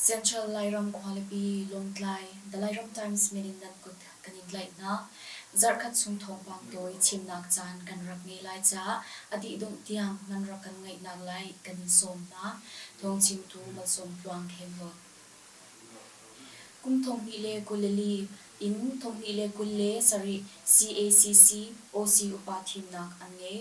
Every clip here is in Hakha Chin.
Central Lairam khualipi Lawngtlai The Lairam Times min in nan kut kan in tlaih hna. Zarhkhat chung thawngpang tawi chimnak caan kan rak ngei lai caah a dih dongh tiang nan rak kan ngaihnak lai kan in sawm hna. Thawngchimtu Malsawm Tluang Khen Hlawt. Kum 2024 in 2027 CACC OC upa thimnak an ngei.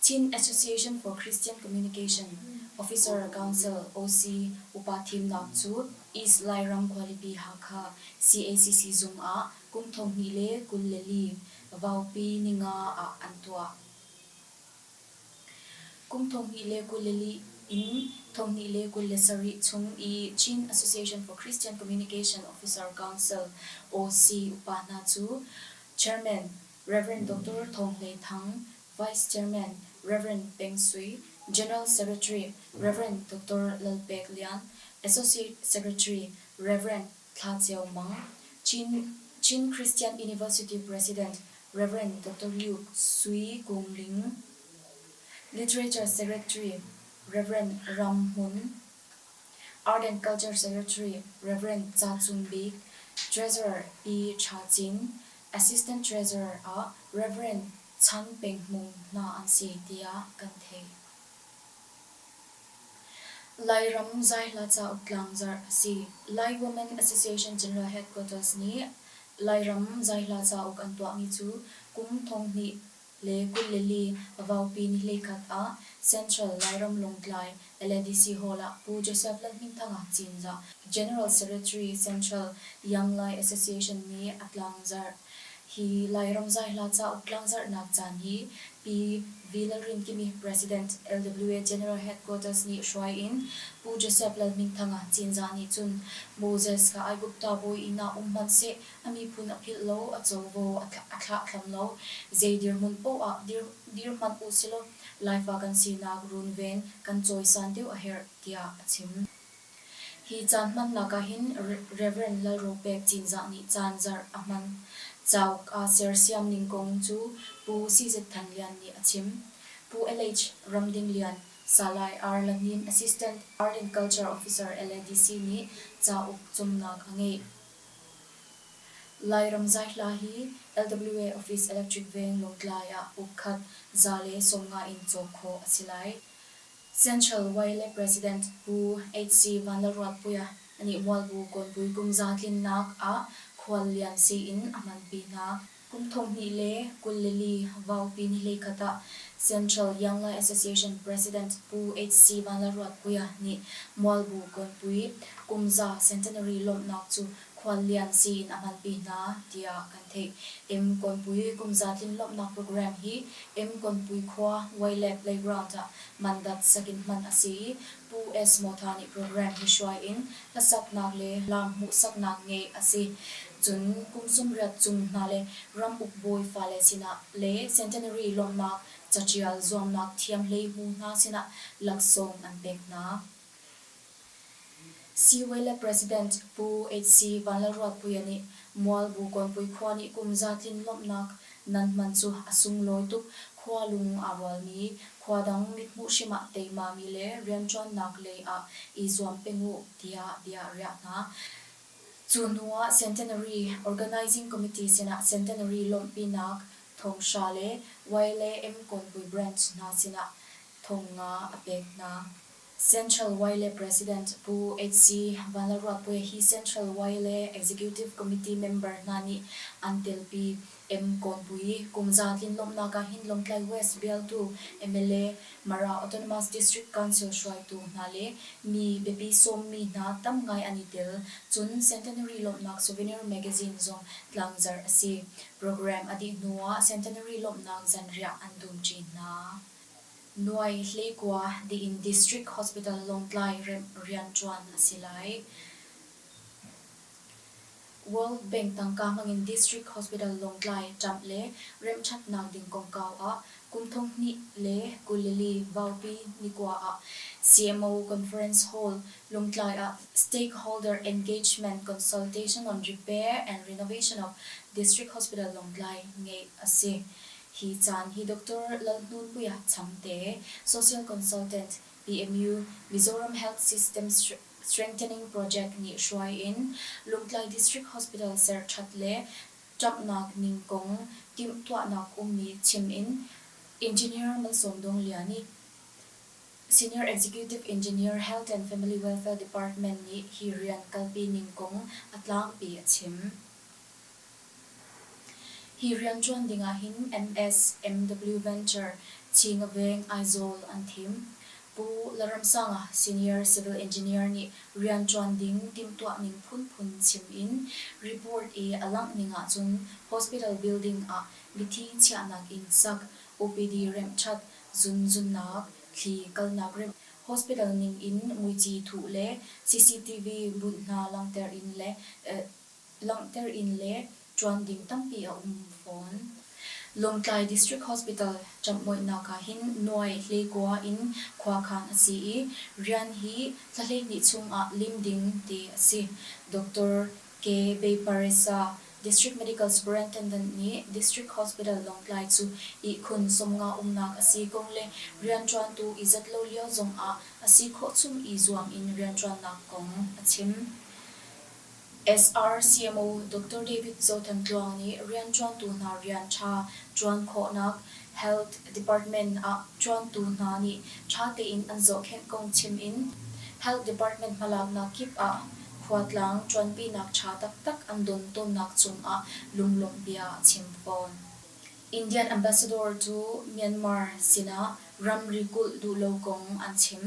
Chin Association for Christian Communication Officer Council, OC, upa thimnak cu East Lairam khualipi Hakha CACC zung ah kum 2024 Vaupi ninga ah an tuah. Kum 2024 in 2027 chung i Chin Association for Christian Communication Officer Council, OC, upa hna cu Chairman Rev. Doctor Thawng Hlei Thang, Vice Chairman Rev. Peng Sui, General Secretary Rev. Doctor Lal Pek Lian, Associate Secretary Rev. Thla Ceu Mang, Chin, Chin Christian University President Rev. Doctor Luke Sui Kung Ling, Literature Secretary Rev. Ram Hmun, Art and Culture Secretary Rev. Ca Cung Bik, Treasurer Pi Tha Cin, Assistant Treasurer ah Rev. Chan Peng Hmung hna an si tiah kan theih. Lairam Zaihla Cauk tlangzarh a si. Lai Women Association General Headquarters nih Lairam Zaihla Cauk an tuahmi cu kum 2024 Vaupi ni 11 ah Central Lairam Lawngtlai LADC Hall ah Pu Joseph Lalhmingthanga Cinzah, General Secretary Central Young Lai Association nih a tlangzarh. Hi Lairam Zaihla cauk tlangzarhnak caan hi Pi V. Lalrinkimi, President, LWA General Headquarters nih hruai in Pu Joseph Lalhmingthanga Cinzah nih cun Moses kha Aigupta bawi inn ah um hmanhseh a miphun a philh lo, a covo a thlahthlam lo. Zei dirhmun paoh ah dir hmanh usilaw Laifa kan sinak runven kan cawisan deuh a herh, tiah a chim. Hi caan hmannak ahhin Rev. Lalropek Cinzah nih caan zarh a hman. Cauk aa sersiam ning kong cu Pu CZ Than Lian nih a chim. Pu LH Ramding Lian, Salai R. Lahnin, Assistant Art and Culture Officer LADC nih cauk cumnak a ngeih. Lairam zaihla hi LWA Office Electric Veng Lawngtlai ah uk khat 150 in cawk khawh a si lai. Central YLA President Pu HC Vanlalruatpuia nih Mualbu Kawnpui kumza tlinnak ah khuallian siin a hmanpi hna. Kum 2024 Vaupi ni 11 ah Central Young Lai Association President Pu HC Vanlalruatpuia nih Mualbu Kawnpui kumza centenary lawmhnak cu khuallian siin a hmanpi hna, tiah kan theih. M Kawnpui kumza tlin lawmhnak program hi M Kawnpui khua Waile Playground ah mandat sak in hman a si i Pu S. Mawtha nih program hi hruai in hlasaknak le laam hmuhsaknak ngeih a si. Cun kum 80 cung hna le ramuk bawi fale sinah le centenary lawmhnak caṭial zuamnak thiamhlei hmu hna sinah laksawng an pek hna. Siwele President Pu HC Vanlalruatpuia nih Mualbu Kawnpui khua nih kum za tlin lawmhnak nan hman cu a sunglawi tuk. Khua lung aa rualmi, khua dang mithmuh hrim ah teimami le rianṭuannak lei ah i zuam peng uh tiah bia a riah hna. Cu hnu ah Centenary Organizing Committee sinah Centenary lawmhpinak thonghra le YLAM Kawnpui Branch hna sinah thongnga a pek hna. Central YLA President Pu HC Vanlalruatpuia hi Central YLA Executive Committee member hna nih an telpi. M Kawnpui kum za tlin lawmhnak ah hin Lawngtlai West bialtu mla, Mara Autonomous District Council hruaitu hna le mi biapi sawmmi hna tam ngai an i tel. Cun Centenary lawmhnak souvenir magazine zong tlangzarh a si. Program a dih hnu ah Centenary lawmhnak zanriah an dumṭi hna. Nuai 19 dih in District Hospital Lawngtlai remh rianṭuan a si lai. World Bank tangka hmangin District Hospital Lawngtlai ṭamh le remhṭhatnak ding kongkau ah kum 2024 Vaupi nikua ah CMO Conference Hall, Lungtlai ah Stakeholder Engagement Consultation on Repair and Renovation of District Hospital Lawngtlai ngeih a si. Hi caan hi Doctor Lalhnunpuia Changte, Social Consultant, PMU, Mizoram Health System. Strengthening Project nih hruai in Lungtlai District Hospital ser ṭhat le ṭamhnak ning kong timhtuahnak ummi chim in Engineer Malsawm Dawng Lian nih Senior Executive Engineer Health and Family Welfare Department nih hi rian kalpi ning kong a tlangpi a chim. Hi rianṭuan ding ahhin MS MW Venture, Chingaveng, Aizawl an thim. Pu Lalramsanga, Senior Civil Engineer nih rianṭuan ding timhtuah ning phunphun chim in report i a langh ning ahcun hospital building ah mithi chiahnak inn sak, OPD remhṭhat, zunzunnak, thli kalnak remh, hospital ning in muici thuh le CCTV bunh hna langhter in le langhter in le ṭuan ding tampi a um fawn. Lawngtlai District Hospital ṭamhmoihnak ah hin nuai 19 in khuakhan a si i rian hi thla 12 chung ah lim ding ti a si. Doctor K. Beiparesa, District Medical Superintendent nih District Hospital Lawngtlai cu ihkhun 50 umnak a si kong le rianṭuantu i zat lo lio zong ah a si khawh chung i zuam in rianṭuannak kong a chim. SRCMO Doctor David Zothantluang nih rianṭuantu hna rian ṭha ṭuan khawhnak Health Department ah ṭuantu hna nih ṭha tein an zohkhenh kong chim in Health Department hmalaknak kip ah khuatlang ṭuanpinak ṭha taktak an don tawnnak cungah lunglawmh bia a chim fawn. Indian Ambassador cu Myanmar sinah ramri kulh duh lo kong an chim.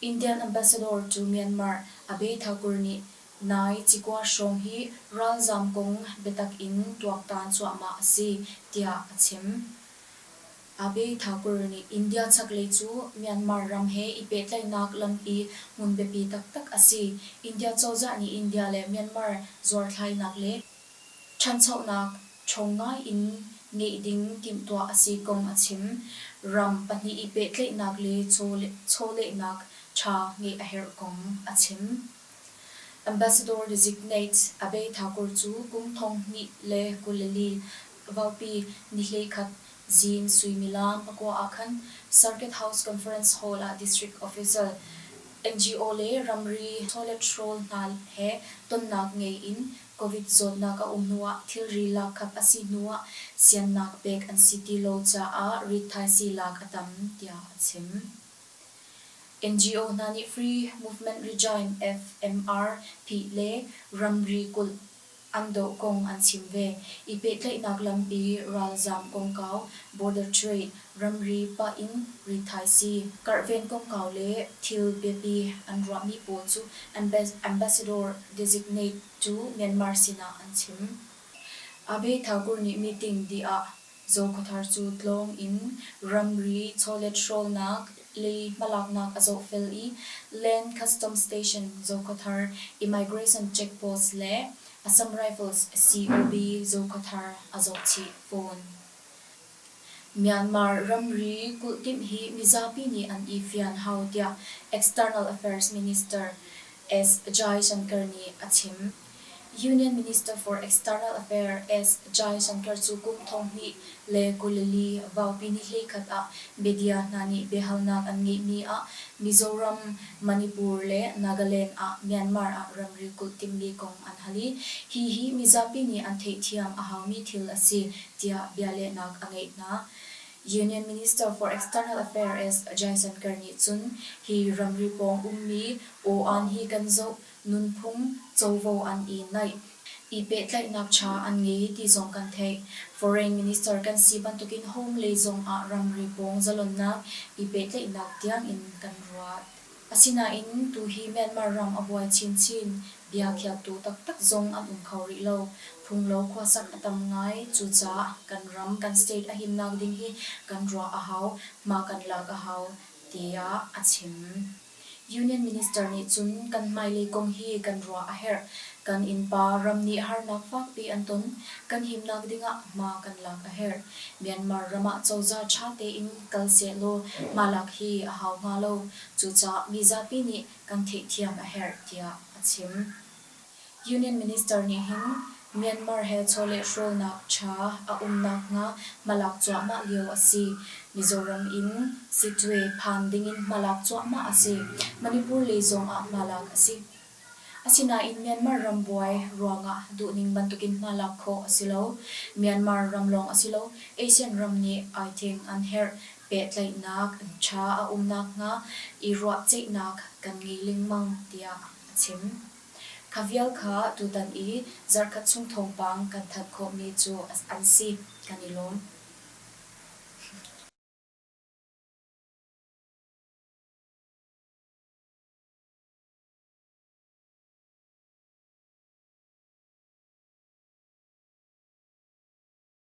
Indian Ambassador to Myanmar Abhay Thakur nih nai cikua hrawng hi ralzaam kong biatak in tuaktan cuahmah a si, tiah a chim. Abhay Thakur nih India chaklei cu Myanmar ram he i pehtlaihnak lampi hmun biapi taktak a si. India cozah nih India le Myanmar zuarthlainak le ṭhanchonak ṭhawng ngai in ngeih ding timhtuah a si kong a chim. Ram pahnih i pehtlaihnak le chawlehnak ṭha ngeih a herh kong a chim. Ambassador designate Abhay Thakur cu kum 2024 Vaupi ni 11 zing suimilam 9 ah khan Circuit House Conference Hall ah District Official, NGO le ramri chawlethrawl hna he tonnak ngei in Covid zawtnak a um hnuah thilri lakkhap a si hnuah siannak pek an si ti lo caah rithaisii lak a tam, tiah a chim. NGO hna nih Free Movement Regime, FMR, phih le ramri kulh an doh kong an chim ve. I pehtlaihnak lampi ralzaam kongkau, border trade, ramri pah in rithaisii, karhven kongkau le thil biapi an ruahmi pawl cu Ambassador designate cu Myanmar sinah an chim. Abhay Thakur nih meeting dih ah Zokhawthar cu tlawng in ramri chawlet hrawlnak lei hmalaknak a zohfel i Land Customs Station Zokhawthar, Immigration Check Post le Assam Rifles COB Zokhawthar a zohchih fawn. Myanmar ramri kulh timh hi mizapi nih an i fian hau tiah External Affairs Minister S. Jaishankar nih a chim. Union Minister for External Affairs S. Jaishankar cu kum 2024 Vaupi ni 11 ah media hna nih biahalnak an ngeihmi ah Mizoram, Manipur le Nagaland ah Myanmar ah ramri kulh timhmi kong an hal i hihi mizapi nih an theihthiam a haumi thil a si tiah bialehnak a ngeih hna. Union Minister for External Affairs S. Jaishankar nih cun hi ramri pawng ummi aw-aan hi kan zoh, nunphung covo an i naih i pehtlaihnak ṭha an ngei ti zong kan theih. Foreign Minister kan si bantukin home lei zong ah ramri pawng zalonnak i pehtlaihnak tiang in kan ruat. Asinain tuhi Myanmar ram a buai chinchin, bia khiaktu taktak zong an um kho rih lo. Phunglo khuasak a tam ngai. Cucaah kan ram, kan state a himnak ding hi kan ruah a hau, hma kan lak a hau, tiah a chim. Union Minister nih cun kan hmailei kong hi kan ruah a herh. Kan innpa ram nih harnak fakpi an ton. Kan himnak dingah hma kan lak a herh. Myanmar ram ah cozah ṭha tein kal sehlaw hmalak hi a hau hnga lo. Cucaah mizapi nih kan theihthiam a herh, tiah a chim. Union Minister nih hin. Myanmar he chawlehhrawlnak ṭha a um nakhnga hmalak cuahmah lio a si. Mizoram in Sittwe phan dingin hmalak cuahmah a si. Manipur lei zongah hmalak a si. Asinain Myanmar ram buai ruangah duhning bantukin hmalak khawh a si lo. Myanmar ram lawng a si lo, ASEAN ram nih aithing an herh. Pehtlaihnak ṭha a um nakhnga i ruahceihnak kan ngei lengmang, tiah a chim. Kha vial kha tutan i zarhkhat chung thawngpang kan thanh khawhmi cu an si. Kan i lawm.